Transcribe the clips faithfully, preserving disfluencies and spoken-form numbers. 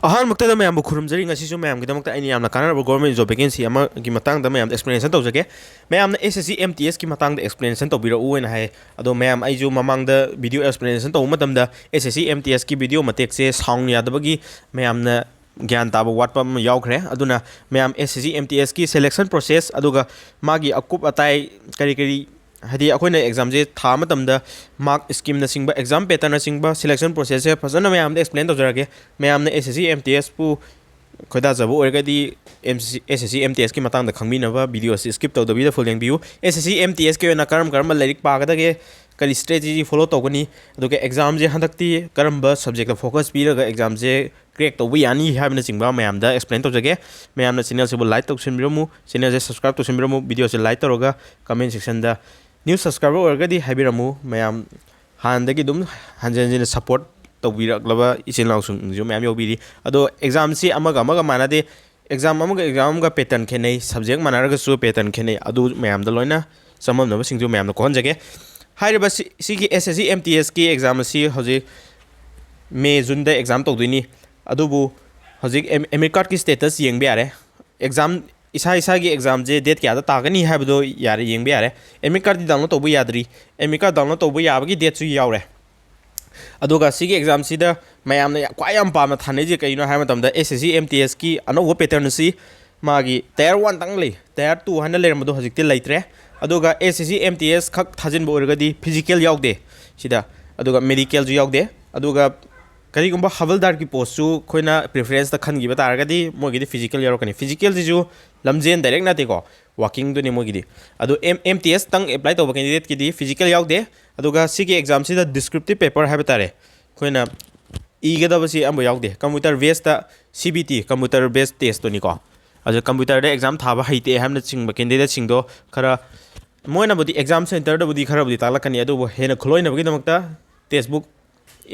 ꯑꯍꯥꯟꯕꯃꯛꯇꯗ ꯃꯌꯥꯝꯕꯨ ꯈꯨꯔꯨꯝꯖꯔꯤ꯫ ꯉꯁꯤꯁꯨ ꯃꯌꯥꯝꯒꯤꯗꯃꯛꯇ ꯑꯩꯅ ꯌꯥꯝꯅ ꯀꯥꯟꯅꯔꯕ government job vacancy ꯑꯃꯒꯤ ꯃꯇꯥꯡꯗ ꯃꯌꯥꯝꯗ explanation ꯇꯧꯖꯒꯦ꯫ ꯃꯌꯥꯝꯅ S S C M T S ꯀꯤ ꯃꯇꯥꯡꯗ explanation ꯇꯧꯕꯤꯔꯛꯎ ꯍꯥꯏꯅ ꯍꯥꯏ꯫ ꯑꯗꯣ ꯃꯌꯥꯝ, ꯑꯩꯁꯨ ꯃꯃꯥꯡꯗ video explanation ꯇꯧꯕ ꯃꯇꯝꯗ S S C M T S ꯀꯤ video ꯃꯇꯦꯛꯁꯦ sound ꯌꯥꯗꯕꯒꯤ ꯃꯌꯥꯝꯅ ꯒ꯭ꯌꯥꯟ ꯇꯥꯕ ꯋꯥꯠꯄ ꯑꯃ ꯌꯥꯎꯈ꯭ꯔꯦ꯫ ꯑꯗꯨꯅ ꯃꯌꯥꯝ S S C M T S ꯀꯤ selection process, ꯑꯗꯨꯒ ꯃꯥꯒꯤ ꯑꯀꯨꯞ ꯑꯇꯥꯏ ꯀꯔꯤ ꯀꯔꯤ, ꯍꯥꯏꯗꯤ ꯑꯩꯈꯣꯏꯅ examꯁꯦ ꯊꯥ ꯃꯇꯝꯗ mark schemeꯅꯆꯤꯡꯕ, exam patternꯅꯆꯤꯡꯕ, selection processꯁꯦ ꯐꯖꯅ ꯃꯌꯥꯝꯗ explain ꯇꯧꯖꯔꯒꯦ꯫ ꯃꯌꯥꯝꯅ S S C M T S ꯄꯨ ꯈꯣꯏꯗꯥꯖꯕ ꯑꯣꯏꯔꯒꯗꯤ M C, S S C M T S ꯀꯤ ꯃꯇꯥꯡꯗ ꯈꯪꯕꯤꯅꯕ videoꯁꯤ skip ꯇꯧꯗꯕꯤꯗ full ꯌꯦꯡꯕꯤꯌꯨ꯫ S S C M T S ꯀꯤ ꯑꯣꯏꯅ ꯀꯔꯝ ꯀꯔꯝꯕ ꯂꯥꯏꯔꯤꯛ ꯄꯥꯒꯗꯒꯦ, ꯀꯔꯤ strategy follow ꯇꯧꯒꯅꯤ, ꯑꯗꯨꯒ examꯁꯦ ꯍꯟꯗꯛꯇꯤ ꯀꯔꯝꯕ subjectꯇ focus ꯄꯤꯔꯒ examꯁꯦ crack ꯇꯧꯕ ꯌꯥꯅꯤ ꯍꯥꯏꯕꯅꯆꯤꯡꯕ ꯃꯌꯥꯝꯗ explain ꯇꯧꯖꯒꯦ꯫ ꯃꯌꯥꯝꯅ channelꯁꯤꯕꯨ like ꯇꯧꯁꯤꯟꯕꯤꯔꯝꯃꯨ, channelꯁꯦ subscribe ꯇꯧꯁꯤꯟꯕꯤꯔꯝꯃꯨ, videoꯁꯦ like ꯇꯧꯔꯒ comment sectionꯗ new subscriber ꯑꯣꯏꯔꯒꯗꯤ ꯍꯥꯏꯕꯤꯔꯝꯃꯨ꯫ ꯃꯌꯥꯝ ꯍꯥꯟꯅꯗꯒꯤ ꯑꯗꯨꯝ ꯍꯟꯖꯤꯟ ꯍꯟꯖꯤꯟꯅ support ꯇꯧꯕꯤꯔꯛꯂꯕ ꯏꯆꯤꯜ ꯏꯅꯥꯎꯁꯤꯡꯁꯨ ꯃꯌꯥꯝ ꯌꯥꯎꯕꯤꯔꯤ꯫ ꯑꯗꯣ examꯁꯤ ꯑꯃꯒ ꯑꯃꯒ ꯃꯥꯟꯅꯗꯦ, exam ꯑꯃꯒ exam ꯑꯃꯒ pattern ꯈꯦꯠꯅꯩ, subject ꯃꯥꯟꯅꯔꯒꯁꯨ pattern ꯈꯦꯠꯅꯩ꯫ ꯑꯗꯨ ꯃꯌꯥꯝꯗ ꯂꯣꯏꯅ ꯆꯃꯝꯅꯕꯁꯤꯡꯁꯨ ꯃꯌꯥꯝꯗ ꯀꯣꯛꯍꯟꯖꯒꯦ꯫ ꯍꯥꯏꯔꯤꯕ ꯁꯤ-, ꯁꯤꯒꯤ S S C M T S ꯀꯤ exam ꯑꯁꯤ ꯍꯧꯖꯤꯛ May, Juneꯗ exam ꯇꯧꯗꯣꯏꯅꯤ꯫ ꯑꯗꯨꯕꯨ ꯍꯧꯖꯤꯛ ꯑꯦꯝ-, admit cardꯀꯤ status ꯌꯦꯡꯕ ꯌꯥꯔꯦ꯫ Exam, ꯏꯁꯥ ꯏꯁꯥꯒꯤ examꯁꯦ date ꯀꯌꯥꯗ ꯇꯥꯒꯅꯤ ꯍꯥꯏꯕꯗꯣ ꯌꯥꯔꯦ, ꯌꯦꯡꯕ ꯌꯥꯔꯦ꯫ Admit cardꯇꯤ download ꯇꯧꯕ ꯌꯥꯗ꯭ꯔꯤ꯫ Admit card download ꯇꯧꯕ ꯌꯥꯕꯒꯤ dateꯁꯨ ꯌꯥꯎꯔꯦ꯫ ꯑꯗꯨꯒ ꯁꯤꯒꯤ examꯁꯤꯗ ꯃꯌꯥꯝꯅ ꯌꯥꯝ, ꯈ꯭ꯋꯥꯏ ꯌꯥꯝ ꯄꯥꯝꯅ ꯊꯥꯅꯩꯁꯦ ꯀꯩꯅꯣ ꯍꯥꯏꯕ ꯃꯇꯝꯗ, S S C M T S ꯀꯤ ꯑꯅꯧꯕ pattern ꯑꯁꯤ ꯃꯥꯒꯤ tier one ꯇꯪ ꯂꯩ, tier two ꯍꯥꯏꯅ ꯂꯩꯔꯝꯕꯗꯣ ꯍꯧꯖꯤꯛꯇꯤ ꯂꯩꯇ꯭ꯔꯦ꯫ ꯑꯗꯨꯒ S S C M T S ꯈꯛ ꯊꯥꯖꯤꯟꯕ ꯑꯣꯏꯔꯒꯗꯤ physical ꯌꯥꯎꯗꯦ ꯁꯤꯗ, ꯑꯗꯨꯒ medicalꯁꯨ ꯌꯥꯎꯗꯦ꯫ ꯑꯗꯨꯒ ꯀꯔꯤꯒꯨꯝꯕ ꯍꯕꯜꯗꯥꯔꯒꯤ postꯁꯨ ꯑꯩꯈꯣꯏꯅ preferenceꯇ ꯈꯟꯈꯤꯕ ꯇꯥꯔꯒꯗꯤ ꯃꯣꯏꯒꯤꯗꯤ physical ꯌꯥꯎꯔꯛꯀꯅꯤ꯫ Physicalꯁꯤꯁꯨ ꯂꯝꯖꯦꯟ direct ꯅꯠꯇꯦꯀꯣ, walkingꯗꯨꯅꯤ ꯃꯣꯏꯒꯤꯗꯤ꯫ ꯑꯗꯨ M-, M T S ꯇꯪ apply ꯇꯧꯕ candidateꯀꯤꯗꯤ physical ꯌꯥꯎꯗꯦ꯫ ꯑꯗꯨꯒ ꯁꯤꯒꯤ examꯁꯤꯗ descriptive paper ꯍꯥꯏꯕ ꯇꯥꯔꯦ, ꯑꯩꯈꯣꯏꯅ ꯏꯒꯗꯕꯁꯤ ꯑꯃ ꯌꯥꯎꯗꯦ꯫ Computer basedꯇ C B T, computer based testꯇꯨꯅꯤꯀꯣ꯫ ꯑꯗꯨ computerꯗ exam ꯊꯥꯕ ꯍꯩꯇꯦ ꯍꯥꯏꯕꯅꯆꯤꯡꯕ candidateꯁꯤꯡꯗꯣ ꯈꯔ, ꯃꯣꯏꯅꯕꯨꯗꯤ exam centreꯗꯕꯨꯗꯤ ꯈꯔꯕꯨꯗꯤ ꯇꯥꯛꯂꯛꯀꯅꯤ, ꯑꯗꯨꯕꯨ ꯍꯦꯟꯅ ꯈꯨꯠꯂꯣꯏꯅꯕꯒꯤꯗꯃꯛꯇ textbook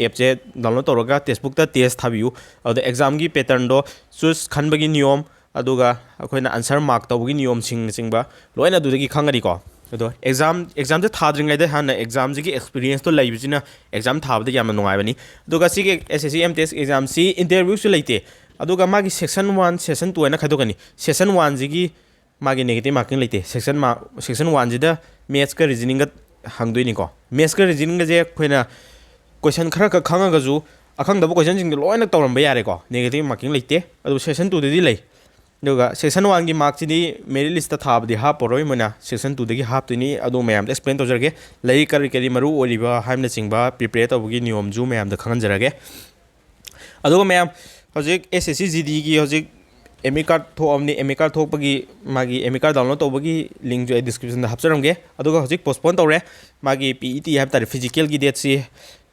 appꯁꯦ download ꯇꯧꯔꯒ textbookꯇ test ꯊꯥꯕꯤꯌꯨ꯫ ꯑꯗꯨꯗ examꯒꯤ patternꯗꯣ, choice ꯈꯟꯕꯒꯤ ꯅꯤꯌꯣꯝ, ꯑꯗꯨꯒ ꯑꯩꯈꯣꯏꯅ answer mark ꯇꯧꯕꯒꯤ ꯅꯤꯌꯣꯝꯁꯤꯡꯅꯆꯤꯡꯕ ꯂꯣꯏꯅ ꯑꯗꯨꯗꯒꯤ ꯈꯪꯒꯅꯤꯀꯣ꯫ ꯑꯗꯣ ꯑꯦꯛꯖꯥꯝ ꯑꯦꯛꯖꯥꯝꯁꯦ ꯊꯥꯗ꯭ꯔꯤꯉꯩꯗ ꯍꯥꯟꯅ ꯑꯦꯛꯖꯥꯝꯁꯤꯒꯤ ꯑꯦꯛꯁꯄꯤꯔꯤꯌꯦꯟꯁꯇꯣ ꯂꯩꯕꯁꯤꯅ ꯑꯦꯛꯖꯥꯝ ꯊꯥꯕꯗ ꯌꯥꯝꯅ ꯅꯨꯡꯉꯥꯏꯕꯅꯤ꯫ ꯑꯗꯨꯒ ꯁꯤꯒꯤ ꯑꯦꯁ ꯑꯦꯁ ꯁꯤ ꯑꯦꯝ ꯇꯤ ꯑꯦꯁ ꯑꯦꯛꯖꯥꯝꯁꯤ ꯏꯟꯇꯔꯚ꯭ꯌꯨꯁꯨ ꯂꯩꯇꯦ꯫ ꯑꯗꯨꯒ ꯃꯥꯒꯤ ꯁꯦꯛꯁꯟ ꯋꯥꯟ, ꯁꯦꯛꯁꯟ ꯇꯨ ꯍꯥꯏꯅ ꯈꯥꯏꯗꯣꯛꯀꯅꯤ꯫ ꯁꯦꯛꯁꯟ ꯋꯥꯟꯁꯤꯒꯤ ꯃꯥꯒꯤ ꯅꯦꯒꯦꯇꯤꯞ ꯃꯥꯔꯀꯤꯡ ꯂꯩꯇꯦ꯫ ꯁꯦꯛꯁꯟ ꯃꯥ ꯁꯦꯛꯁꯟ ꯋꯥꯟꯁꯤꯗ ꯃꯦꯠꯁꯀ ꯔꯤꯖꯅꯤꯡꯒ ꯍꯪꯗꯣꯏꯅꯤꯀꯣ꯫ ꯃꯦꯠꯁꯀ ꯔꯤꯖꯅꯤꯡꯒꯁꯦ ꯑꯩꯈꯣꯏꯅ ꯀꯣꯏꯁꯟ ꯈꯔ ꯈꯛ ꯈꯪꯉꯒꯁꯨ ꯑꯈꯪꯗꯕ ꯀꯣꯏꯁꯟꯁꯤꯡꯗꯣ ꯂꯣꯏꯅ ꯇꯧꯔꯝꯕ ꯌꯥꯔꯦꯀꯣ, ꯅꯦꯒꯦꯇꯤꯞ ꯃꯥꯔꯀꯤꯡ ꯂꯩꯇꯦ꯫ ꯑꯗꯨ ꯁꯦꯛꯁꯟ ꯇꯨꯗꯗꯤ ꯂꯩ꯫ ꯑꯗꯨꯒ ꯁꯦꯛꯁꯟ ꯋꯥꯟꯒꯤ ꯃꯥꯔꯛꯁꯤꯗꯤ ꯃꯦꯔꯤꯠ ꯂꯤꯁꯇ ꯊꯥꯕꯗꯤ ꯍꯥꯞꯄꯔꯣꯏ ꯃꯣꯏꯅ, ꯁꯦꯛꯁꯟ ꯇꯨꯗꯒꯤ ꯍꯥꯞꯇꯣꯏꯅꯤ꯫ ꯑꯗꯨ ꯃꯌꯥꯝꯗ ꯑꯦꯛꯁꯄ꯭ꯂꯦꯟ ꯇꯧꯖꯔꯒꯦ꯫ ꯂꯥꯏꯔꯤꯛ ꯀꯔꯤ ꯀꯔꯤ ꯃꯔꯨ ꯑꯣꯏꯔꯤꯕ ꯍꯥꯏꯕꯅꯆꯤꯡꯕ ꯄ꯭ꯔꯤꯄꯦꯌꯔ ꯇꯧꯕꯒꯤ ꯅꯤꯌꯣꯝꯁꯨ ꯃꯌꯥꯝꯗ ꯈꯪꯍꯟꯖꯔꯒꯦ꯫ ꯑꯗꯨꯒ ꯃꯌꯥꯝ, ꯍꯧꯖꯤꯛ ꯑꯦꯁ ꯑꯦꯁ ꯁꯤ ꯖꯤ ꯗꯤꯒꯤ ꯍꯧꯖꯤꯛ ꯑꯦꯃꯤ ꯀꯥꯔꯗ ꯊꯣꯛꯑꯕꯅꯤ꯫ ꯑꯦꯃꯤ ꯀꯥꯔꯗ ꯊꯣꯛꯄꯒꯤ ꯃꯥꯒꯤ ꯑꯦꯃꯤ ꯀꯥꯔꯗ ꯗꯥꯎꯟꯂꯣꯗ ꯇꯧꯕꯒꯤ ꯂꯤꯡꯁꯨ ꯑꯩ ꯗꯤꯁꯀ꯭ꯔꯤꯞꯁꯟꯗ ꯍꯥꯞꯆꯔꯝꯒꯦ꯫ ꯑꯗꯨꯒ ꯍꯧꯖꯤꯛ ꯄꯣꯁꯄꯣꯟ ꯇꯧꯔꯦ ꯃꯥꯒꯤ ꯄꯤ ꯏ ꯇꯤ ꯍꯥꯏꯕ ꯇꯥꯔꯦ, ꯐꯤꯖꯤꯀꯦꯜꯒꯤ ꯗꯦꯠꯁꯤ꯫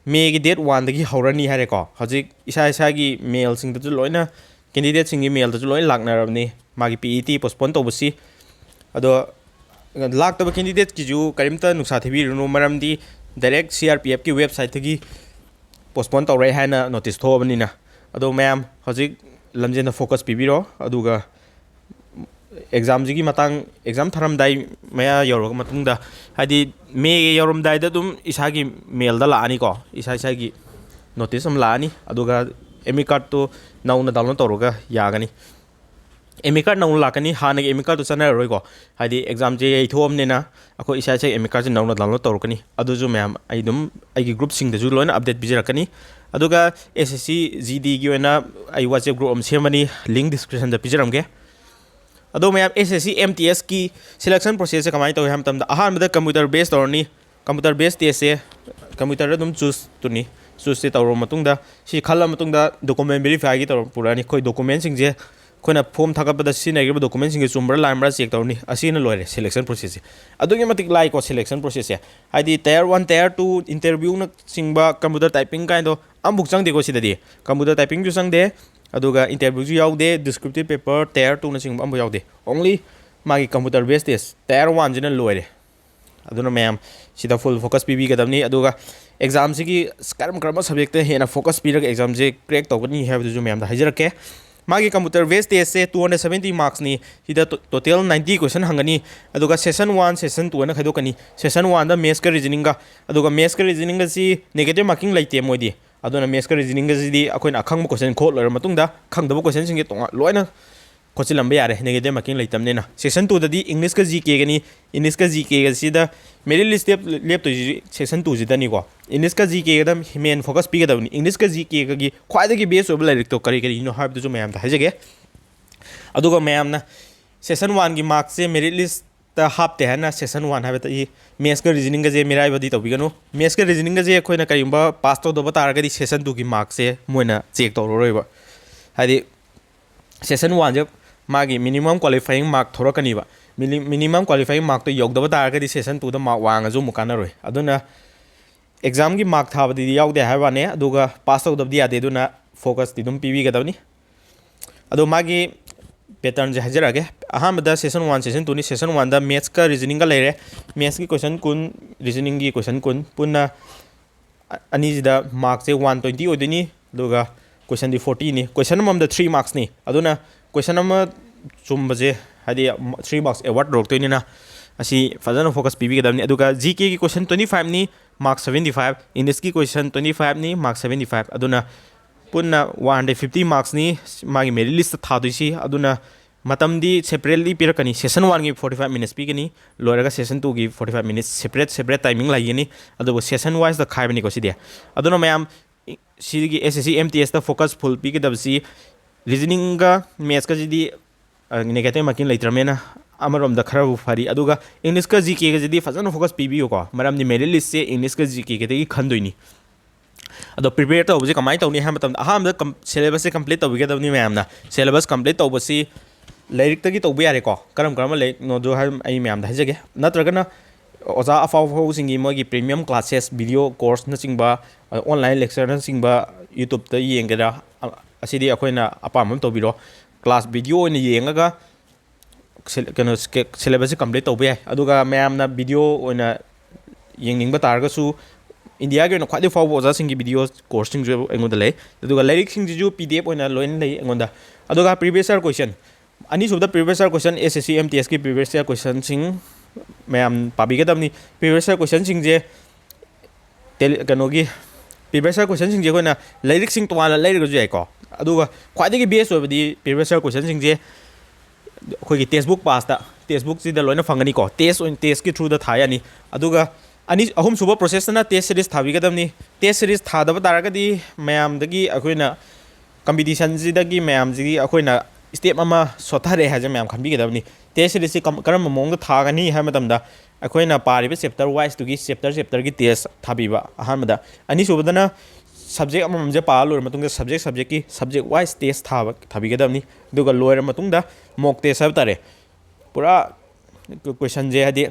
ꯃꯦꯒꯤ ꯗꯦꯠ ꯋꯥꯟꯗꯒꯤ ꯍꯧꯔꯅꯤ ꯍꯥꯏꯔꯦꯀꯣ꯫ ꯍꯧꯖꯤꯛ ꯏꯁꯥ ꯏꯁꯥꯒꯤ ꯃꯦꯜꯁꯤꯡꯗꯁꯨ ꯂꯣꯏꯅ, ꯀꯦꯟꯗꯤꯗꯦꯠꯁꯤꯡꯒꯤ ꯃꯦꯜꯗꯁꯨ ꯂꯣꯏꯅ ꯂꯥꯛꯅꯔꯕꯅꯤ ꯃꯥꯒꯤ ꯄꯤ ꯏ ꯇꯤ ꯄꯣꯁꯄꯣꯟ ꯇꯧꯕꯁꯤ꯫ ꯑꯗꯣ ꯂꯥꯛꯇꯕ ꯀꯦꯟꯗꯤꯗꯦꯠꯀꯤꯁꯨ ꯀꯔꯤꯝꯇ ꯅꯨꯡꯁꯥ ꯊꯤꯕꯤꯔꯨꯅꯨ, ꯃꯔꯝꯗꯤ direct C R P ꯑꯦꯐꯀꯤ ꯋꯦꯕꯁꯥꯏꯠꯇꯒꯤ postpone ꯇꯧꯔꯦ ꯍꯥꯏꯅ ꯅꯣꯇꯤꯁ ꯊꯣꯛꯑꯕꯅꯤꯅ꯫ ꯑꯗꯣ ꯃꯌꯥꯝ ꯍꯧꯖꯤꯛ ꯂꯝꯖꯦꯜꯗ ꯐꯣꯀꯁ ꯄꯤꯕꯤꯔꯣ꯫ ꯑꯗꯨꯒ ꯑꯦꯛꯖꯥꯝꯁꯤꯒꯤ ꯃꯇꯥꯡ, ꯑꯦꯛꯖꯥꯝ ꯊꯥꯔꯝꯗꯥꯏ ꯃꯌꯥ ꯌꯧꯔꯕ ꯃꯇꯨꯡꯗ, ꯍꯥꯏꯗꯤ ꯃꯦ ꯌꯧꯔꯝꯗꯥꯏꯗ ꯑꯗꯨꯝ ꯏꯁꯥꯒꯤ ꯃꯦꯜꯗ ꯂꯥꯛꯑꯅꯤꯀꯣ, ꯏꯁꯥ ꯏꯁꯥꯒꯤ ꯅꯣꯇꯤꯁ ꯑꯃ ꯂꯥꯛꯑꯅꯤ꯫ ꯑꯗꯨꯒ ꯑꯦꯃꯤ ꯀꯥꯔꯗꯇꯨ ꯅꯧꯅ ꯗꯥꯎꯟꯂꯣꯗ ꯇꯧꯔꯒ ꯌꯥꯒꯅꯤ꯫ ꯑꯦꯃꯤ ꯀꯥꯔꯗ ꯅꯧꯅ ꯂꯥꯛꯀꯅꯤ, ꯍꯥꯟꯅꯒꯤ ꯑꯦꯃꯤ ꯀꯥꯔꯗꯇꯨ ꯆꯠꯅꯔꯔꯣꯏꯀꯣ꯫ ꯍꯥꯏꯗꯤ ꯑꯦꯛꯖꯥꯝꯁꯦ ꯌꯩꯊꯣꯛꯑꯕꯅꯤꯅ ꯑꯩꯈꯣꯏ ꯏꯁꯥ ꯏꯁꯥꯒꯤ ꯑꯦꯃꯤ ꯀꯥꯔꯗꯁꯦ ꯅꯧꯅ ꯗꯥꯎꯟꯂꯣꯗ ꯇꯧꯔꯛꯀꯅꯤ꯫ ꯑꯗꯨꯁꯨ ꯃꯌꯥꯝ ꯑꯩ ꯑꯗꯨꯝ ꯑꯩꯒꯤ ꯒ꯭ꯔꯨꯞꯁꯤꯡꯗꯁꯨ ꯂꯣꯏꯅ ꯑꯞꯗꯦꯠ ꯄꯤꯖꯔꯛꯀꯅꯤ꯫ ꯑꯗꯨꯒ ꯑꯦꯁ ꯑꯦꯁ ꯁꯤ ꯖꯤ ꯗꯤꯒꯤ ꯑꯣꯏꯅ ꯑꯩ ꯋꯥꯆꯦꯞ ꯒ꯭ꯔꯨꯞ ꯑꯃ ꯁꯦꯝꯃꯅꯤ, ꯂꯤꯡ ꯗꯤꯁꯀ꯭ꯔꯤꯞꯁꯟꯗ ꯄꯤꯖꯔꯝꯒꯦ꯫ ꯑꯗꯣ ꯃꯌꯥꯝ, S S C M T ꯑꯦꯁꯀꯤ ꯁꯦꯂꯦꯛꯁꯟ ꯄ꯭ꯔꯣꯁꯦꯁꯁꯦ ꯀꯃꯥꯏꯅ ꯇꯧꯏ ꯍꯥꯏꯕ ꯃꯇꯝꯗ, ꯑꯍꯥꯟꯕꯗ ꯀꯝꯄ꯭ꯌꯨꯇꯔ ꯕꯦꯁ ꯇꯧꯔꯅꯤ꯫ ꯀꯝꯄ꯭ꯌꯨꯇꯔ ꯕꯦꯁ ꯇꯦꯁꯁꯦ ꯀꯝꯄ꯭ꯌꯨꯇꯔꯗ ꯑꯗꯨꯝ ꯆꯨꯁ ꯇꯨꯅꯤ, ꯆꯨꯁꯁꯦ ꯇꯧꯔꯕ ꯃꯇꯨꯡꯗ, ꯁꯤ ꯈꯜꯂ ꯃꯇꯨꯡꯗ ꯗꯣꯀꯨꯃꯦꯟ ꯚꯦꯔꯤꯐꯥꯏꯒꯤ ꯇꯧꯔ ꯄꯨꯔꯛꯑꯅꯤ꯫ ꯑꯩꯈꯣꯏ ꯗꯣꯀꯨꯃꯦꯟꯁꯤꯡꯁꯦ, ꯑꯩꯈꯣꯏꯅ ꯐꯣꯝ ꯊꯥꯒꯠꯄꯗ ꯁꯤꯖꯤꯟꯅꯈꯤꯕ ꯗꯣꯀꯨꯃꯦꯟꯁꯤꯡꯁꯦ ꯆꯨꯝꯕ꯭ꯔꯥ ꯂꯥꯟꯕ꯭ꯔꯥ ꯆꯦꯛ ꯇꯧꯔꯅꯤ꯫ ꯑꯁꯤꯅ ꯂꯣꯏꯔꯦ ꯁꯦꯂꯦꯛꯁꯟ ꯄ꯭ꯔꯣꯁꯦꯁꯁꯦ꯫ ꯑꯗꯨꯛꯀꯤ ꯃꯇꯤꯛ ꯂꯥꯏꯀꯣ ꯁꯦꯂꯦꯛꯁꯟ ꯄ꯭ꯔꯣꯁꯦꯁꯁꯦ꯫ ꯍꯥꯏꯗꯤ ꯇꯥꯌꯔ ꯋꯥꯟ, ꯇꯥꯌꯔ ꯇꯨ, ꯏꯟꯇꯔꯚ꯭ꯌꯨꯅꯆꯤꯡꯕ, ꯀꯝꯄ꯭ꯌꯨꯇꯔ ꯇꯥꯏꯄꯤꯡ ꯀꯥꯏꯗꯣ ꯑꯃꯐꯥꯎ ꯆꯪꯗꯦꯀꯣ ꯁꯤꯗꯗꯤ꯫ ꯀꯝꯄ꯭ꯌꯨꯇꯔ ꯇꯥꯏꯄꯤꯡꯁꯨ ꯆꯪꯗꯦ, ꯑꯗꯨꯒ ꯏꯟꯇꯔꯚ꯭ꯌꯨꯁꯨ ꯌꯥꯎꯗꯦ, ꯗꯤꯁꯀ꯭ꯔꯤꯞꯇꯤꯞ ꯄꯦꯄꯔ, ꯇꯥꯌꯔ ꯇꯨꯅꯆꯤꯡꯕ ꯑꯃꯐꯥꯎ ꯌꯥꯎꯗꯦ꯫ ꯑꯣꯡꯂꯤ ꯃꯥꯒꯤ ꯀꯝꯄ꯭ꯌꯨꯇꯔ ꯕꯦꯁ ꯇꯦꯁ, ꯇꯥꯌꯔ ꯋꯥꯟꯁꯤꯅ ꯂꯣꯏꯔꯦ꯫ ꯑꯗꯨꯅ ꯃꯌꯥꯝ ꯁꯤꯗ ꯐꯨꯜ ꯐꯣꯀꯁ ꯄꯤꯕꯤꯒꯗꯕꯅꯤ꯫ ꯑꯗꯨꯒ ꯑꯦꯛꯖꯥꯝꯁꯤꯒꯤ ꯀꯔꯝ ꯀꯔꯝꯕ ꯁꯕꯖꯦꯛꯇ ꯍꯦꯟꯅ ꯐꯣꯀꯁ ꯄꯤꯔꯒ ꯑꯦꯛꯖꯥꯝꯁꯦ ꯀ꯭ꯔꯦꯛ ꯇꯧꯒꯅꯤ ꯍꯥꯏꯕꯗꯨꯁꯨ ꯃꯌꯥꯝꯗ ꯍꯥꯏꯖꯔꯛꯀꯦ꯫ ꯃꯥꯒꯤ computer based test ꯁꯦ two hundred seventy marks ꯅꯤ꯫ ꯁꯤꯗ total ninety question ꯍꯪꯒꯅꯤ꯫ ꯑꯗꯨꯒ session one, session two ꯍꯥꯏꯅ ꯈꯥꯏꯗꯣꯛꯀꯅꯤ꯫ Session one ꯗ maths ꯀ reasoning ꯒ, ꯑꯗꯨꯒ maths ꯀ reasoning ꯒꯁꯤ negative marking ꯂꯩꯇꯦ ꯃꯣꯏꯗꯤ꯫ ꯑꯗꯨꯅ maths ꯀ reasoning ꯒꯁꯤꯗꯤ ꯑꯩꯈꯣꯏꯅ ꯑꯈꯪꯕ question ꯈꯣꯠ ꯂꯣꯏꯔ ꯃꯇꯨꯡꯗ ꯈꯪꯗꯕ question ꯁꯤꯡꯁꯦ ꯇꯣꯉꯥꯟ ꯂꯣꯏꯅ ꯈꯣꯠꯆꯤꯜꯂꯝꯕ ꯌꯥꯔꯦ, negative marking ꯂꯩꯇꯕꯅꯤꯅ꯫ Session two ꯗꯗꯤ English ꯀ G K ꯒꯅꯤ꯫ English ꯀ G K ꯒꯁꯤꯗ merit list ꯂꯦꯞ-, ꯂꯦꯞꯇꯣꯏꯁꯤ session two ꯁꯤꯗꯅꯤꯀꯣ꯫ English ꯀ G K good main focus ꯄꯤꯒꯗꯕꯅꯤ꯫ English ꯀ G K ꯒꯒꯤ ꯈ꯭ꯋꯥꯏꯗꯒꯤ base ꯑꯣꯏꯕ ꯂꯥꯏꯔꯤꯛꯇꯣ ꯀꯔꯤ ꯀꯔꯤꯅꯣ ꯍꯥꯏꯕꯗꯨꯁꯨ ꯃꯌꯥꯝꯗ ꯍꯥꯏꯖꯒꯦ꯫ ꯑꯗꯨꯒ ꯃꯌꯥꯝꯅ session one ꯒꯤ marks ꯁꯦ merit list ꯇ ꯍꯥꯞꯇꯦ ꯍꯥꯏꯅ session one ꯍꯥꯏꯕꯗꯤ maths ꯀ reasoning ꯒꯁꯦ ꯃꯤꯔꯥꯏꯕꯗꯤ ꯇꯧꯕꯤꯒꯅꯨ꯫ Maths ꯀ reasoning ꯒꯁꯦ ꯑꯩꯈꯣꯏꯅ ꯀꯔꯤꯒꯨꯝꯕ pass ꯇꯧꯗꯕ ꯇꯥꯔꯒꯗꯤ session two ꯒꯤ marks ꯁꯦ ꯃꯣꯏꯅ check ꯇꯧꯔꯔꯣꯏꯕ꯫ ꯍꯥꯏꯗꯤ session one ꯁꯦ ꯃꯥꯒꯤ minimum qualifying mark ꯊꯣꯔꯛꯀꯅꯤꯕ꯫ Mini-, minimum qualifying mark ꯇꯣ ꯌꯧꯗꯕ ꯇꯥꯔꯒꯗꯤ session two ꯗ mark ꯋꯥꯡꯉꯁꯨ ꯑꯃꯨꯛ ꯀꯥꯟꯅꯔꯣꯏ꯫ ꯑꯗꯨꯅ exam ꯒꯤ mark ꯊꯥꯕꯗꯗꯤ ꯌꯥꯎꯗꯦ ꯍꯥꯏꯕ ꯋꯥꯅꯦ, ꯑꯗꯨꯒ pass ꯇꯧꯗꯕꯗꯤ ꯌꯥꯗꯦ꯫ ꯑꯗꯨꯅ focus ꯇꯤ ꯑꯗꯨꯝ ꯄꯤꯕꯤꯒꯗꯕꯅꯤ꯫ ꯑꯗꯣ ꯃꯥꯒꯤ pattern ꯁꯦ ꯍꯥꯏꯖꯔꯛꯑꯒꯦ꯫ ꯑꯍꯥꯟꯕꯗ session one, session two ꯅꯤ꯫ Session one ꯗ maths ꯀ reasoning ꯒ ꯂꯩꯔꯦ꯫ Maths ꯀꯤ question ꯀꯨꯟ, reasoning ꯒꯤ question ꯀꯨꯟ, ꯄꯨꯟꯅ ꯑ-, ꯑꯅꯤꯁꯤꯗ mark ꯁꯦ one twenty ꯑꯣꯏꯗꯣꯏꯅꯤ, ꯑꯗꯨꯒ question ꯗꯤ forty ꯅꯤ꯫ Question ꯑꯃꯃꯝꯗ three marks ꯅꯤ꯫ ꯑꯗꯨꯅ question ꯑꯃ ꯆꯨꯝꯕꯁꯦ, ꯍꯥꯏꯗꯤ, three marks award ꯇꯧꯔꯛꯇꯣꯏꯅꯤꯅ ꯑꯁꯤ ꯐꯖꯅ focus ꯄꯤꯕꯤꯒꯗꯕꯅꯤ꯫ ꯑꯗꯨꯒ G K ꯒꯤ question twenty five ꯅꯤ, mark seventy five, English ꯀꯤ question twenty five ꯅꯤ, mark seventy five꯫ ꯑꯗꯨꯅ ꯄꯨꯟꯅ one hundred fifty marks ꯅꯤ ꯃꯥꯒꯤ merit list ꯇ ꯊꯥꯗꯣꯏꯁꯤ꯫ ꯑꯗꯨꯅ ꯃꯇꯝꯗꯤ separately ꯄꯤꯔꯛꯀꯅꯤ꯫ Session one ꯒꯤ forty five minutes ꯄꯤꯒꯅꯤ, ꯂꯣꯏꯔꯒ session two ꯒꯤ forty five minutes separate, separate timing ꯂꯩꯒꯅꯤ꯫ ꯑꯗꯨꯕꯨ session wise ꯇ ꯈꯥꯏꯕꯅꯤꯀꯣ ꯁꯤꯗꯤ꯫ ꯑꯗꯨꯅ ꯃꯌꯥꯝ, ꯁꯤꯒꯤ S S C M T S ꯇ focus full ꯄꯤꯒꯗꯕꯁꯤ reasoning ꯒ maths ꯀꯁꯤꯗꯤ, ꯑ, negative marking ꯂꯩꯇ꯭ꯔꯕꯅꯤꯅ ꯑꯃꯔꯣꯝꯗ ꯈꯔꯕꯨ ꯐꯔꯤ꯫ ꯑꯗꯨꯒ English ꯀ G K ꯒꯁꯤꯗꯤ ꯐꯖꯅ focus ꯄꯤꯕꯤꯌꯨꯀꯣ, ꯃꯔꯝꯗꯤ merit list ꯁꯦ English ꯀ G K ꯒꯗꯒꯤ ꯈꯟꯗꯣꯏꯅꯤ꯫ ꯑꯗꯣ prepare ꯇꯧꯕꯁꯦ ꯀꯃꯥꯏꯅ ꯇꯧꯅꯤ ꯍꯥꯏꯕ ꯃꯇꯝꯗ, ꯑꯍꯥꯟꯕꯗ ꯀꯝ-, syllabus ꯁꯦ complete ꯇꯧꯕꯤꯒꯗꯕꯅꯤ ꯃꯌꯥꯝꯅ꯫ Syllabus complete ꯇꯧꯕꯁꯤ ꯂꯥꯏꯔꯤꯛꯇꯒꯤ ꯇꯧꯕ ꯌꯥꯔꯦꯀꯣ꯫ ꯀꯔꯝ ꯀꯔꯝꯕ ꯂꯥꯏꯔꯤꯛꯅꯣꯗꯣ ꯍꯥꯏ-, ꯑꯩ ꯃꯌꯥꯝꯗ ꯍꯥꯏꯖꯒꯦ꯫ ꯅꯠꯇ꯭ꯔꯒꯅ ꯑꯣꯖꯥ ꯑꯐꯥꯎ ꯑꯐꯥꯎꯕꯁꯤꯡꯒꯤ ꯃꯣꯏꯒꯤ premium classes, video course ꯅꯆꯤꯡꯕ, ꯑ, online lecture ꯅꯆꯤꯡꯕ YouTube ꯇ ꯌꯦꯡꯒꯦꯔꯥ, ꯑ, ꯑꯁꯤꯗꯤ ꯑꯩꯈꯣꯏꯅ ꯑꯄꯥꯝꯕ ꯑꯃ ꯇꯧꯕꯤꯔꯣ꯫ Class video ꯑꯣꯏꯅ ꯌꯦꯡꯉꯒ ꯁꯤꯜ-, ꯀꯩꯅꯣ, ꯁ꯭ꯀꯦ-, syllabus ꯁꯦ complete ꯇꯧꯕ ꯌꯥꯏ꯫ ꯑꯗꯨꯒ ꯃꯌꯥꯝꯅ video ꯑꯣꯏꯅ ꯌꯦꯡꯅꯤꯡꯕ ꯇꯥꯔꯒꯁꯨ ꯏꯟꯗꯤꯌꯥꯒꯤ ꯑꯣꯏꯅ ꯈ꯭ꯋꯥꯏꯗꯒꯤ ꯐꯥꯎꯕ ꯑꯣꯖꯥꯁꯤꯡꯒꯤ ꯚꯤꯗꯤꯑꯣ ꯀꯣꯔꯁꯁꯤꯡꯁꯨ ꯑꯩꯉꯣꯟꯗ ꯂꯩ꯫ ꯑꯗꯨꯒ ꯂꯥꯏꯔꯤꯛꯁꯤꯡꯁꯤꯁꯨ ꯄꯤ ꯗꯤ ꯑꯦꯐ ꯑꯣꯏꯅ ꯂꯣꯏꯅ ꯂꯩ ꯑꯩꯉꯣꯟꯗ꯫ ꯑꯗꯨꯒ previous year question, ꯑꯅꯤꯁꯨꯕꯗ previous year question, S S C M T S ꯀꯤ previous year questionꯁꯤꯡ ꯃꯌꯥꯝ ꯄꯥꯕꯤꯒꯗꯕꯅꯤ꯫ Previous year questionꯁꯤꯡꯁꯦ ꯇꯦꯂꯤ-, ꯀꯩꯅꯣꯒꯤ previous year questionꯁꯤꯡꯁꯦ ꯑꯩꯈꯣꯏꯅ ꯂꯥꯏꯔꯤꯛꯁꯤꯡ ꯇꯣꯉꯥꯟꯅ ꯂꯩꯔꯒꯁꯨ ꯌꯥꯏꯀꯣ꯫ ꯑꯗꯨꯒ ꯈ꯭ꯋꯥꯏꯗꯒꯤ best ꯑꯣꯏꯕꯗꯤ previous year questionꯁꯤꯡꯁꯦ ꯑꯩꯈꯣꯏꯒꯤ textbook passꯇ, textbookꯁꯤꯗ ꯂꯣꯏꯅ ꯐꯪꯒꯅꯤꯀꯣ꯫ Test ꯑꯣꯏꯅ, testꯀꯤ throughꯗ ꯊꯥ ꯌꯥꯅꯤ꯫ ꯑꯗꯨꯒ ꯑꯅꯤ, ꯑꯍꯨꯝꯁꯨꯕ processꯇꯅ test series ꯊꯥꯕꯤꯒꯗꯕꯅꯤ꯫ Test series ꯊꯥꯗꯕ ꯇꯥꯔꯒꯗꯤ ꯃꯌꯥꯝꯗꯒꯤ ꯑꯩꯈꯣꯏꯅ competitionꯁꯤꯗꯒꯤ ꯃꯌꯥꯝꯁꯤꯒꯤ ꯑꯩꯈꯣꯏꯅ step ꯑꯃ ꯁꯣꯠꯊꯔꯦ ꯍꯥꯏꯁꯦ ꯃꯌꯥꯝ ꯈꯟꯕꯤꯒꯗꯕꯅꯤ꯫ Test seriesꯁꯤ ꯀꯝ-, ꯀꯔꯝꯕ ꯃꯑꯣꯡꯗ ꯊꯥꯒꯅꯤ ꯍꯥꯏꯕ ꯃꯇꯝꯗ ꯑꯩꯈꯣꯏꯅ ꯄꯥꯔꯤꯕ chapter wiseꯇꯨꯒꯤ chapter chapterꯒꯤ test ꯊꯥꯕꯤꯕ ꯑꯍꯥꯟꯕꯗ꯫ ꯑꯅꯤꯁꯨꯕꯗꯅ subject ꯑꯃꯃꯝꯁꯦ ꯄꯥ ꯂꯣꯏꯔ ꯃꯇꯨꯡꯗ subject subjectꯀꯤ subject wise test ꯊꯥꯕ, ꯊꯥꯕꯤꯒꯗꯕꯅꯤ꯫ ꯑꯗꯨꯒ ꯂꯣꯏꯔ ꯃꯇꯨꯡꯗ mock test ꯍꯥꯏꯕ ꯇꯥꯔꯦ꯫ ꯄꯨꯔꯥ questionꯁꯦ ꯍꯥꯏꯗꯤ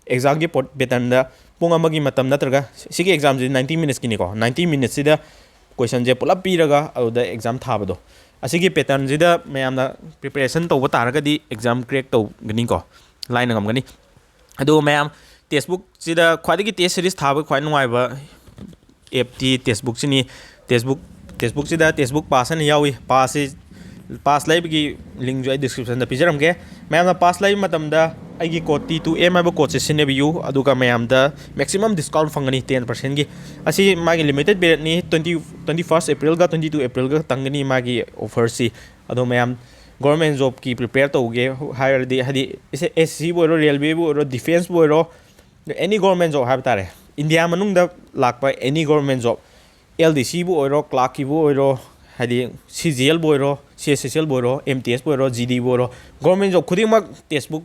examꯒꯤ ꯄꯣꯠ patternꯗ ꯄꯨꯡ ꯑꯃꯒꯤ ꯃꯇꯝ ꯅꯠꯇ꯭ꯔꯒ ꯁꯤꯒꯤ examꯁꯤ ninety minutesꯀꯤꯅꯤꯀꯣ, ninety minutesꯁꯤꯗ questionꯁꯦ ꯄꯨꯂꯞ ꯄꯤꯔꯒ ꯑꯗꯨꯗ exam ꯊꯥꯕꯗꯣ, ꯑꯁꯤꯒꯤ patternꯁꯤꯗ ꯃꯌꯥꯝꯅ preparation ꯇꯧꯕ ꯇꯥꯔꯒꯗꯤ exam crack ꯇꯧꯒꯅꯤꯀꯣ, line ꯉꯝꯒꯅꯤ꯫ ꯑꯗꯨꯒ ꯃꯌꯥꯝ textbookꯁꯤꯗ ꯈ꯭ꯋꯥꯏꯗꯒꯤ test series ꯊꯥꯕ ꯈ꯭ꯋꯥꯏ ꯅꯨꯡꯉꯥꯏꯕ appꯇꯤ textbookꯁꯤꯅꯤ꯫ Textbook, textbookꯁꯤꯗ textbook pass ꯍꯥꯏꯅ ꯌꯥꯎꯏ꯫ Passꯁꯤ, pass ꯂꯩꯕꯒꯤ linkꯁꯨ ꯑꯩ descriptionꯗ ꯄꯤꯖꯔꯝꯒꯦ꯫ ꯃꯌꯥꯝꯅ pass ꯂꯩꯕ ꯃꯇꯝꯗ ꯑꯩꯒꯤ code T two M ꯍꯥꯏꯕ codeꯁꯦ ꯁꯤꯖꯤꯟꯅꯕꯤꯌꯨ, ꯑꯗꯨꯒ ꯃꯌꯥꯝꯗ maximum discount ꯐꯪꯒꯅꯤ ten percentꯀꯤ꯫ ꯑꯁꯤ ꯃꯥꯒꯤ limited periodꯅꯤ, twenty, twenty first Aprilꯒ twenty two Aprilꯒ ꯈꯛꯇꯪꯒꯅꯤ ꯃꯥꯒꯤ offerꯁꯤ꯫ ꯑꯗꯣ ꯃꯌꯥꯝ government jobꯀꯤ prepare ꯇꯧꯒꯦ ꯍꯥꯏꯔꯗꯤ, ꯍꯥꯏꯗꯤ S S Cꯕꯨ ꯑꯣꯏꯔꯣ, railwayꯕꯨ ꯑꯣꯏꯔꯣ, defenceꯕꯨ ꯑꯣꯏꯔꯣ, any government job ꯍꯥꯏꯕ ꯇꯥꯔꯦ, ꯏꯟꯗꯤꯌꯥ ꯃꯅꯨꯡꯗ ꯂꯥꯛꯄ any government job, L D Cꯕꯨ ꯑꯣꯏꯔꯣ, clerkꯀꯤꯕꯨ ꯑꯣꯏꯔꯣ, ꯍꯥꯏꯗꯤ C G Lꯕꯨ ꯑꯣꯏꯔꯣ, C S S Lꯕꯨ ꯑꯣꯏꯔꯣ, M T Sꯄꯨ ꯑꯣꯏꯔꯣ, G Dꯕꯨ ꯑꯣꯏꯔꯣ, government job ꯈꯨꯗꯤꯡꯃꯛ textbook,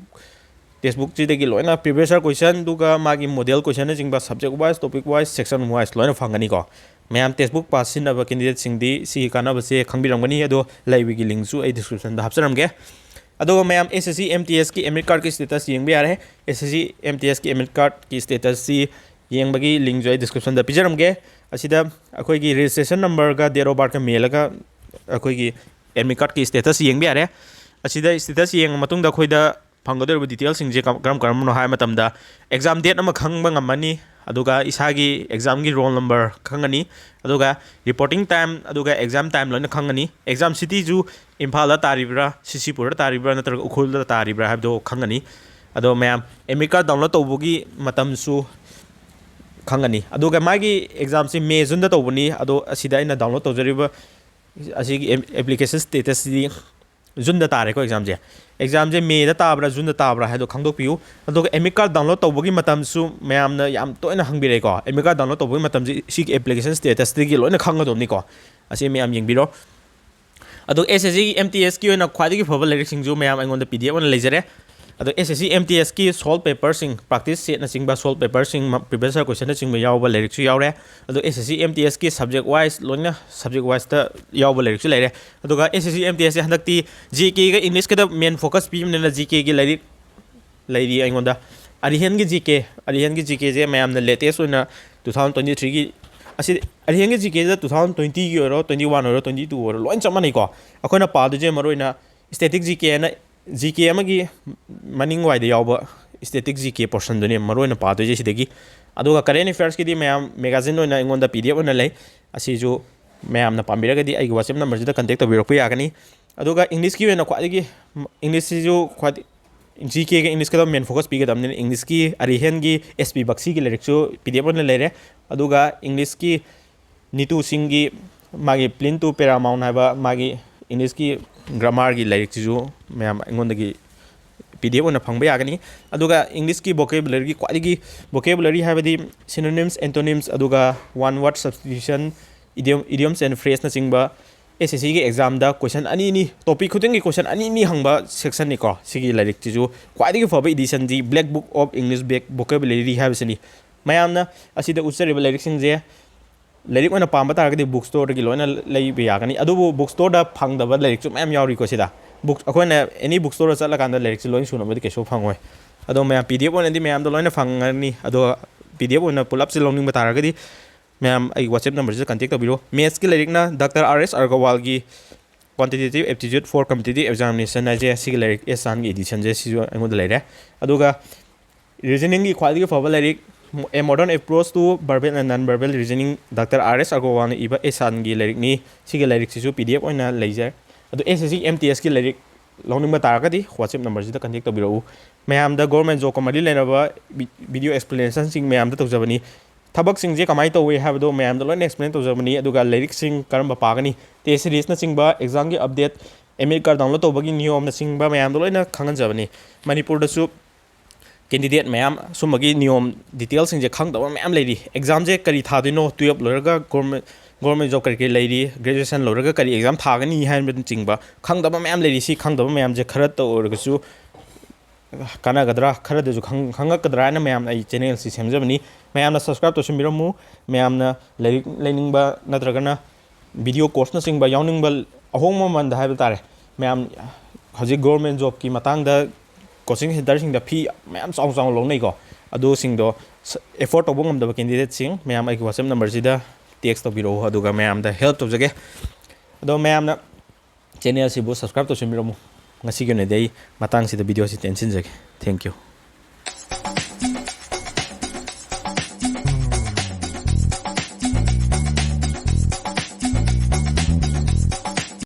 textbookꯁꯤꯗꯒꯤ ꯂꯣꯏꯅ previous year question, ꯑꯗꯨꯒ ꯃꯥꯒꯤ model questionꯅꯆꯤꯡꯕ subject wise, topic wise, section wise ꯂꯣꯏꯅ ꯐꯪꯒꯅꯤꯀꯣ꯫ ꯃꯌꯥꯝ textbook pass ꯁꯤꯖꯤꯟꯅꯕ candidateꯁꯤꯡꯗꯤ ꯁꯤꯒꯤ ꯀꯥꯟꯅꯕꯁꯦ ꯈꯪꯕꯤꯔꯝꯒꯅꯤ, ꯑꯗꯣ ꯂꯩꯕꯒꯤ linkꯁꯨ ꯑꯩ descriptionꯗ ꯍꯥꯞꯆꯔꯝꯒꯦ꯫ ꯑꯗꯨꯒ ꯃꯌꯥꯝ S S C M T Sꯀꯤ admit cardꯀꯤ status ꯌꯦꯡꯕ ꯌꯥꯔꯦ꯫ S S C M T Sꯀꯤ admit cardꯀꯤ statusꯁꯤ ꯌꯦꯡꯕꯒꯤ linkꯁꯨ ꯑꯩ descriptionꯗ ꯄꯤꯖꯔꯝꯒꯦ꯫ ꯑꯁꯤꯗ ꯑꯩꯈꯣꯏꯒꯤ registration numberꯒ date of birthꯀ ꯃꯦꯜꯂꯒ ꯑꯩꯈꯣꯏꯒꯤ admit cardꯀꯤ status ꯌꯦꯡꯕ ꯌꯥꯔꯦ꯫ ꯑꯁꯤꯗ status ꯌꯦꯡꯉ ꯃꯇꯨꯡꯗ ꯑꯩꯈꯣꯏꯗ ꯐꯪꯒꯗꯧꯔꯤꯕ detailꯁꯤꯡꯁꯦ ꯀꯝ-, ꯀꯔꯝ ꯀꯔꯝꯕꯅꯣ ꯍꯥꯏꯕ ꯃꯇꯝꯗ, exam date ꯑꯃ ꯈꯪꯕ ꯉꯝꯃꯅꯤ, ꯑꯗꯨꯒ ꯏꯁꯥꯒꯤ ꯑꯦꯛꯖꯥꯝꯒꯤ ꯔꯣꯜ ꯅꯝꯕꯔ ꯈꯪꯒꯅꯤ, ꯑꯗꯨꯒ ꯔꯤꯄꯣꯔꯇꯤꯡ ꯇꯥꯏꯝ, ꯑꯗꯨꯒ ꯑꯦꯛꯖꯥꯝ ꯇꯥꯏꯝ ꯂꯣꯏꯅ ꯈꯪꯒꯅꯤ꯫ ꯑꯦꯛꯖꯥꯝ ꯁꯤꯇꯤꯁꯨ ꯏꯝꯐꯥꯜꯗ ꯇꯥꯔꯤꯕ꯭ꯔꯥ, ꯁꯤꯁꯤꯄꯨꯔꯗ ꯇꯥꯔꯤꯕ꯭ꯔꯥ, ꯅꯠꯇ꯭ꯔꯒ ꯎꯈ꯭ꯔꯨꯜꯗ ꯇꯥꯔꯤꯕ꯭ꯔꯥ ꯍꯥꯏꯕꯗꯣ ꯈꯪꯒꯅꯤ꯫ ꯑꯗꯣ ꯃꯌꯥꯝ ꯑꯦꯗꯃꯤꯠ ꯀꯥꯔꯗ ꯗꯥꯎꯟꯂꯣꯗ ꯇꯧꯕꯒꯤ ꯃꯇꯝꯁꯨ ꯈꯪꯒꯅꯤ꯫ ꯑꯗꯨꯒ ꯃꯥꯒꯤ ꯑꯦꯛꯖꯥꯝꯁꯤ ꯃꯦ, ꯖꯨꯟꯗ ꯇꯧꯕꯅꯤ꯫ ꯑꯗꯣ ꯑꯁꯤꯗ ꯑꯩꯅ ꯗꯥꯎꯟꯂꯣꯗ ꯇꯧꯖꯔꯤꯕ ꯑꯁꯤꯒꯤ ꯑꯦꯞ-, ꯑꯦꯄ꯭ꯂꯤꯀꯦꯁꯟ ꯁ꯭ꯇꯦꯇꯁꯁꯤꯗꯤ ꯖꯨꯟꯗ ꯇꯥꯔꯦꯀꯣ ꯑꯦꯛꯖꯥꯝꯁꯦ꯫ ꯑꯦꯛꯖꯥꯝꯁꯦ ꯃꯦꯗ ꯇꯥꯕ꯭ꯔꯥ, ꯖꯨꯟꯗ ꯇꯥꯕ꯭ꯔꯥ ꯍꯥꯏꯗꯣ ꯈꯪꯗꯣꯛꯄꯤꯌꯨ꯫ ꯑꯗꯨꯒ ꯑꯦꯗꯃꯤꯠ ꯀꯥꯔꯗ ꯗꯥꯎꯟꯂꯣꯗ ꯇꯧꯕꯒꯤ ꯃꯇꯝꯁꯨ ꯃꯌꯥꯝꯅ ꯌꯥꯝ ꯇꯣꯏꯅ ꯍꯪꯕꯤꯔꯛꯑꯦꯀꯣ꯫ ꯑꯦꯗꯃꯤꯠ ꯀꯥꯔꯗ ꯗꯥꯎꯟꯂꯣꯗ ꯇꯧꯕꯒꯤ ꯃꯇꯝꯁꯤ ꯁꯤꯒꯤ ꯑꯦꯄ꯭ꯂꯤꯀꯦꯁꯟ ꯁ꯭ꯇꯦꯇꯁꯇꯒꯤ ꯂꯣꯏꯅ ꯈꯪꯒꯗꯧꯕꯅꯤꯀꯣ꯫ ꯑꯁꯤ ꯃꯌꯥꯝ ꯌꯦꯡꯕꯤꯔꯣ꯫ ꯑꯗꯨ ꯑꯦꯁ ꯑꯦꯁ ꯁꯤꯒꯤ ꯑꯦꯝ ꯇꯤ ꯑꯦꯁꯀꯤ ꯑꯣꯏꯅ ꯈ꯭ꯋꯥꯏꯗꯒꯤ ꯐꯕ ꯂꯥꯏꯔꯤꯛꯁꯤꯡꯁꯨ ꯃꯌꯥꯝ ꯑꯩꯉꯣꯟꯗ ꯄꯤ ꯗꯤ ꯑꯦꯐ ꯑꯣꯏꯅ ꯂꯩꯖꯔꯦ꯫ ꯑꯗꯣ S S C M T ꯑꯦꯁꯀꯤ ꯁꯣꯜꯕ ꯄꯦꯄꯔꯁꯤꯡ, ꯄ꯭ꯔꯥꯛꯇꯤꯁ ꯁꯦꯠꯅꯆꯤꯡꯕ ꯁꯣꯜꯕ ꯄꯦꯄꯔꯁꯤꯡ, ꯄ꯭ꯔꯤꯚꯤꯌꯁ ꯏꯌꯔ ꯀꯣꯏꯁꯟꯅꯆꯤꯡꯕ ꯌꯥꯎꯕ ꯂꯥꯏꯔꯤꯛꯁꯨ ꯌꯥꯎꯔꯦ꯫ ꯑꯗꯣ S S C M T ꯑꯦꯁꯀꯤ ꯁꯕꯖꯦꯛ ꯋꯥꯏꯁ, ꯂꯣꯏꯅ ꯁꯕꯖꯦꯛ ꯋꯥꯏꯁꯇ ꯌꯥꯎꯕ ꯂꯥꯏꯔꯤꯛꯁꯨ ꯂꯩꯔꯦ꯫ ꯑꯗꯨꯒ ꯑꯦꯁ ꯑꯦꯁ ꯁꯤ ꯑꯦꯝ ꯇꯤ ꯑꯦꯁꯁꯦ ꯍꯟꯗꯛꯇꯤ ꯖꯤ ꯀꯦꯒ ꯏꯪꯂꯤꯁꯀꯗ ꯃꯦꯟ ꯐꯣꯀꯁ ꯄꯤꯕꯅꯤꯅ ꯖꯤ ꯀꯦꯒꯤ ꯂꯥꯏꯔꯤꯛ ꯂꯩꯔꯤ ꯑꯩꯉꯣꯟꯗ꯫ ꯑꯔꯤꯍꯦꯟꯒꯤ ꯖꯤ ꯀꯦ, ꯑꯔꯤꯍꯦꯟꯒꯤ ꯖꯤ ꯀꯦꯁꯦ ꯃꯌꯥꯝꯅ ꯂꯦꯇꯦꯁ ꯑꯣꯏꯅ ꯇꯨ ꯊꯥꯎꯖꯟ ꯇ꯭ꯋꯦꯟꯇꯤ ꯊ꯭ꯔꯤꯒꯤ, ꯑꯁꯤ ꯑꯔꯤꯍꯦꯟꯒꯤ ꯖꯤ ꯀꯦꯁꯤꯗ ꯇꯨ ꯊꯥꯎꯖꯟ ꯇ꯭ꯋꯦꯟꯇꯤꯒꯤ ꯑꯣꯏꯔꯣ, ꯇ꯭ꯋꯦꯟꯇꯤ ꯋꯥꯟ ꯑꯣꯏꯔꯣ, ꯇ꯭ꯋꯦꯟꯇꯤ ꯇꯨ ꯑꯣꯏꯔꯣ, ꯂꯣꯏ ꯆꯞ ꯃꯥꯟꯅꯩꯀꯣ꯫ ꯑꯩꯈꯣꯏꯅ ꯄꯥꯗꯣꯏꯁꯦ ꯃꯔꯨꯑꯣꯏꯅ ꯁ꯭ꯇꯦꯇꯤꯛ ꯖꯤ ꯀꯦ ꯍꯥꯏꯅ ꯖꯤ ꯀꯦ ꯑꯃꯒꯤ ꯃꯅꯤꯡ ꯋꯥꯏꯗ ꯌꯥꯎꯕ ꯁ꯭ꯇꯦꯇꯤꯛ ꯖꯤ ꯀꯦ ꯄꯣꯔꯁꯟꯗꯨꯅꯦ ꯃꯔꯨꯑꯣꯏꯅ ꯄꯥꯗꯣꯏꯁꯦ ꯁꯤꯗꯒꯤ꯫ ꯑꯗꯨꯒ ꯀꯔꯦꯟ ꯑꯦꯐꯤꯌꯔꯁꯀꯤꯗꯤ ꯃꯌꯥꯝ ꯃꯦꯒꯥꯖꯤꯟ ꯑꯣꯏꯅ ꯑꯩꯉꯣꯟꯗ ꯄꯤ ꯗꯤ ꯑꯦꯐ ꯑꯣꯏꯅ ꯂꯩ꯫ ꯑꯁꯤꯁꯨ ꯃꯌꯥꯝꯅ ꯄꯥꯝꯕꯤꯔꯒꯗꯤ ꯑꯩꯒꯤ ꯋꯥꯆꯦꯞ ꯅꯝꯕꯔꯁꯤꯗ ꯀꯟꯇꯦꯛ ꯇꯧꯕꯤꯔꯛꯄ ꯌꯥꯒꯅꯤ꯫ ꯑꯗꯨꯒ ꯏꯪꯂꯤꯁꯀꯤ ꯑꯣꯏꯅ ꯈ꯭ꯋꯥꯏꯗꯒꯤ, ꯏꯪꯂꯤꯁꯁꯤꯁꯨ ꯈ꯭ꯋꯥꯏ-, ꯖꯤ ꯀꯦꯒ ꯏꯪꯂꯤꯁꯀꯗ ꯃꯦꯟ ꯐꯣꯀꯁ ꯄꯤꯒꯗꯕꯅꯤꯅ ꯏꯪꯂꯤꯁꯀꯤ ꯑꯔꯤꯍꯦꯟꯒꯤ ꯑꯦꯁ ꯄꯤ ꯕꯛꯁꯤꯒꯤ ꯂꯥꯏꯔꯤꯛꯁꯨ ꯄꯤ ꯗꯤ ꯑꯦꯐ ꯑꯣꯏꯅ ꯂꯩꯔꯦ꯫ ꯑꯗꯨꯒ ꯏꯪꯂꯤꯁꯀꯤ ꯅꯤꯇꯨ ꯁꯤꯡꯒꯤ ꯃꯥꯒꯤ ꯄ꯭ꯂꯤꯟ ꯇꯨ ꯄꯦꯔꯥꯃꯥꯎꯟ ꯍꯥꯏꯕ ꯃꯥꯒꯤ ꯏꯪꯂꯤꯁꯀꯤ ꯒ꯭ꯔꯥꯃꯥꯔꯒꯤ ꯂꯥꯏꯔꯤꯛꯁꯤꯁꯨ ꯃꯌꯥꯝ ꯑꯩꯉꯣꯟꯗꯒꯤ ꯄꯤ ꯗꯤ ꯑꯦꯐ ꯑꯣꯏꯅ ꯐꯪꯕ ꯌꯥꯒꯅꯤ꯫ ꯑꯗꯨꯒ ꯏꯪꯂꯤꯁꯀꯤ ꯕꯣꯀꯦꯕꯨꯂꯔꯤꯒꯤ ꯈ꯭ꯋꯥꯏꯗꯒꯤ, ꯕꯣꯀꯦꯕꯨꯂꯔꯤ ꯍꯥꯏꯕꯗꯤ ꯁꯤꯅꯣꯅꯤꯝꯁ, ꯑꯦꯟꯇꯣꯅꯤꯝꯁ, ꯑꯗꯨꯒ one word substitution, idiom, idioms and ꯐ꯭ꯔꯦꯖꯅꯆꯤꯡꯕ ꯑꯦꯁ ꯑꯦꯁ ꯁꯤꯒꯤ ꯑꯦꯛꯖꯥꯝꯗ ꯀꯣꯏꯁꯟ ꯑꯅꯤ ꯑꯅꯤ, ꯇꯣꯄꯤꯛ ꯈꯨꯗꯤꯡꯒꯤ ꯀꯣꯏꯁꯟ ꯑꯅꯤ ꯑꯅꯤ ꯍꯪꯕ ꯁꯦꯛꯁꯟꯅꯤꯀꯣ꯫ ꯁꯤꯒꯤ ꯂꯥꯏꯔꯤꯛꯁꯤꯁꯨ ꯈ꯭ꯋꯥꯏꯗꯒꯤ ꯐꯕ ꯏꯗꯤꯁꯟꯗꯤ Black Book of English Vocabulary ꯍꯥꯏꯕꯁꯤꯅꯤ꯫ ꯃꯌꯥꯝꯅ ꯑꯁꯤꯗ ꯎꯠꯆꯔꯤꯕ ꯂꯥꯏꯔꯤꯛꯁꯤꯡꯁꯦ ꯂꯥꯏꯔꯤꯛ ꯑꯣꯏꯅ ꯄꯥꯝꯕ ꯇꯥꯔꯒꯗꯤ ꯕꯨꯛ ꯁ꯭ꯇꯣꯔꯗꯒꯤ ꯂꯣꯏꯅ ꯂꯩꯕ ꯌꯥꯒꯅꯤ꯫ ꯑꯗꯨꯕꯨ ꯕꯨꯛ ꯁ꯭ꯇꯣꯔꯗ ꯐꯪꯗꯕ ꯂꯥꯏꯔꯤꯛꯁꯨ ꯃꯌꯥꯝ ꯌꯥꯎꯔꯤꯀꯣ ꯁꯤꯗ꯫ ꯕꯨꯛ, ꯑꯩꯈꯣꯏꯅ ꯑꯦꯅꯤ ꯕꯨꯛ ꯁ꯭ꯇꯣꯔꯗ ꯆꯠꯂꯀꯥꯟꯗ ꯂꯥꯏꯔꯤꯛꯁꯤ ꯂꯣꯏ ꯁꯨꯅꯕꯗꯤ ꯀꯩꯁꯨ ꯐꯪꯉꯣꯏ꯫ ꯑꯗꯣ ꯃꯌꯥꯝ ꯄꯤ ꯗꯤ ꯑꯦꯐ ꯑꯣꯏꯅꯗꯤ ꯃꯌꯥꯝꯗ ꯂꯣꯏꯅ ꯐꯪꯒꯅꯤ꯫ ꯑꯗꯣ ꯄꯤ ꯗꯤ ꯑꯦꯐ ꯑꯣꯏꯅ ꯄꯨꯂꯞꯁꯦ ꯂꯧꯅꯤꯡꯕ ꯇꯥꯔꯒꯗꯤ ꯃꯌꯥꯝ ꯑꯩꯒꯤ ꯋꯥꯆꯦꯞ ꯅꯝꯕꯔꯁꯤꯗ ꯀꯟꯇꯦꯛ ꯇꯧꯕꯤꯔꯣ꯫ ꯃꯦꯠꯁꯀꯤ ꯂꯥꯏꯔꯤꯛꯅ ꯗꯥꯛꯇꯔ ꯑꯥꯔ ꯑꯦꯁ ꯑꯒꯔꯋꯥꯜꯒꯤ Quantitative Aptitude for Competitive Examination ꯍꯥꯏꯁꯦ, ꯁꯤꯒꯤ ꯂꯥꯏꯔꯤꯛ ꯑꯦꯁ ꯆꯥꯟꯒꯤ ꯏꯗꯤꯁꯟꯁꯦ ꯁꯤꯁꯨ ꯑꯩꯉꯣꯟꯗ ꯂꯩꯔꯦ꯫ ꯑꯗꯨꯒ ꯔꯤꯖꯅꯤꯡꯒꯤ ꯈ꯭ꯋꯥꯏꯗꯒꯤ ꯐꯕ ꯂꯥꯏꯔꯤꯛ A Modern Approach to Verbal and Non-Verbal Reasoning, Doctor R S Agarwalꯅ ꯏꯕ ꯑꯦꯁꯥꯟꯒꯤ ꯂꯥꯏꯔꯤꯛꯅꯤ꯫ ꯁꯤꯒꯤ ꯂꯥꯏꯔꯤꯛꯁꯤꯁꯨ P D F ꯑꯣꯏꯅ ꯂꯩꯖꯩ꯫ ꯑꯗꯣ S S C M T S ꯀꯤ ꯂꯥꯏꯔꯤꯛ ꯂꯧꯅꯤꯡꯕ ꯇꯥꯔꯒꯗꯤ WhatsApp ꯅꯝꯕꯔꯁꯤꯗ contact ꯇꯧꯕꯤꯔꯛꯎ꯫ ꯃꯌꯥꯝꯗ government jobꯀ ꯃꯔꯤ ꯂꯩꯅꯕ video explanationꯁꯤꯡ ꯃꯌꯥꯝꯗ ꯇꯧꯖꯕꯅꯤ꯫ ꯊꯕꯛꯁꯤꯡꯁꯦ ꯀꯃꯥꯏꯅ ꯇꯧꯏ ꯍꯥꯏꯕꯗꯣ ꯃꯌꯥꯝꯗ ꯂꯣꯏꯅ explain ꯇꯧꯖꯕꯅꯤ꯫ ꯑꯗꯨꯒ ꯂꯥꯏꯔꯤꯛꯁꯤꯡ ꯀꯔꯝꯕ ꯄꯥꯒꯅꯤ, test seriesꯅꯆꯤꯡꯕ, examꯒꯤ update, admit card download ꯇꯧꯕꯒꯤ ꯅꯤꯌꯣꯝꯅꯆꯤꯡꯕ ꯃꯌꯥꯝꯗꯣ ꯂꯣꯏꯅ ꯈꯪꯍꯟꯖꯕꯅꯤ꯫ ꯃꯅꯤꯄꯨꯔꯗꯁꯨ candidate ꯃꯌꯥꯝ ꯁꯨꯝꯕꯒꯤ ꯅꯤꯌꯣꯝ detailꯁꯤꯡꯁꯦ ꯈꯪꯗꯕ ꯃꯌꯥꯝ ꯂꯩꯔꯤ꯫ Examꯁꯦ ꯀꯔꯤ ꯊꯥꯗꯣꯏꯅꯣ, twelve ꯂꯣꯏꯔꯒ government, government job ꯀꯔꯤ ꯀꯔꯤ ꯂꯩꯔꯤ, graduation ꯂꯣꯏꯔꯒ ꯀꯔꯤ exam ꯊꯥꯒꯅꯤ ꯍꯥꯏꯕꯅꯆꯤꯡꯕ ꯈꯪꯗꯕ ꯃꯌꯥꯝ ꯂꯩꯔꯤ꯫ ꯁꯤ ꯈꯪꯗꯕ ꯃꯌꯥꯝꯁꯦ ꯈꯔꯇ ꯑꯣꯏꯔꯒꯁꯨ ꯀꯥꯟꯅꯒꯗ꯭ꯔꯥ, ꯈꯔꯗꯁꯨ ꯈꯪ-, ꯈꯪꯉꯛꯀꯗ꯭ꯔꯥ ꯍꯥꯏꯅ ꯃꯌꯥꯝꯅ ꯑꯩ channelꯁꯤ ꯁꯦꯝꯖꯕꯅꯤ꯫ ꯃꯌꯥꯝꯅ subscribe ꯇꯧꯁꯤꯟꯕꯤꯔꯝꯃꯨ꯫ ꯃꯌꯥꯝꯅ ꯂꯥꯏꯔꯤꯛ ꯂꯩꯅꯤꯡꯕ ꯅꯠꯇ꯭ꯔꯒꯅ video courseꯅꯆꯤꯡꯕ ꯌꯥꯎꯅꯤꯡꯕ, ꯑꯍꯣꯡꯕ ꯃꯃꯜꯗ ꯍꯥꯏꯕ ꯇꯥꯔꯦ꯫ ꯃꯌꯥꯝ ꯍꯧꯖꯤꯛ government jobꯀꯤ ꯃꯇꯥꯡꯗ coaching centreꯁꯤꯡꯗ fee ꯃꯌꯥꯝ ꯆꯥꯎ ꯆꯥꯎꯅ ꯂꯧꯅꯩꯀꯣ꯫ ꯑꯗꯨꯁꯤꯡꯗꯣ ꯁ-, afford ꯇꯧꯕ ꯉꯝꯗꯕ candidateꯁꯤꯡ ꯃꯌꯥꯝ ꯑꯩꯒꯤ WhatsApp numberꯁꯤꯗ text ꯇꯧꯕꯤꯔꯛꯎ, ꯑꯗꯨꯒ ꯃꯌꯥꯝꯗ help ꯇꯧꯖꯒꯦ꯫ ꯑꯗꯣ ꯃꯌꯥꯝꯅ channelꯁꯤꯕꯨ subscribe ꯇꯧꯁꯤꯟꯕꯤꯔꯝꯃꯨ꯫ ꯉꯁꯤꯒꯤ ꯑꯣꯏꯅꯗꯤ ꯑꯩ ꯃꯇꯥꯡꯁꯤꯗ videoꯁꯤ ꯇꯦꯟꯁꯤꯟꯖꯒꯦ꯫ Thank you꯫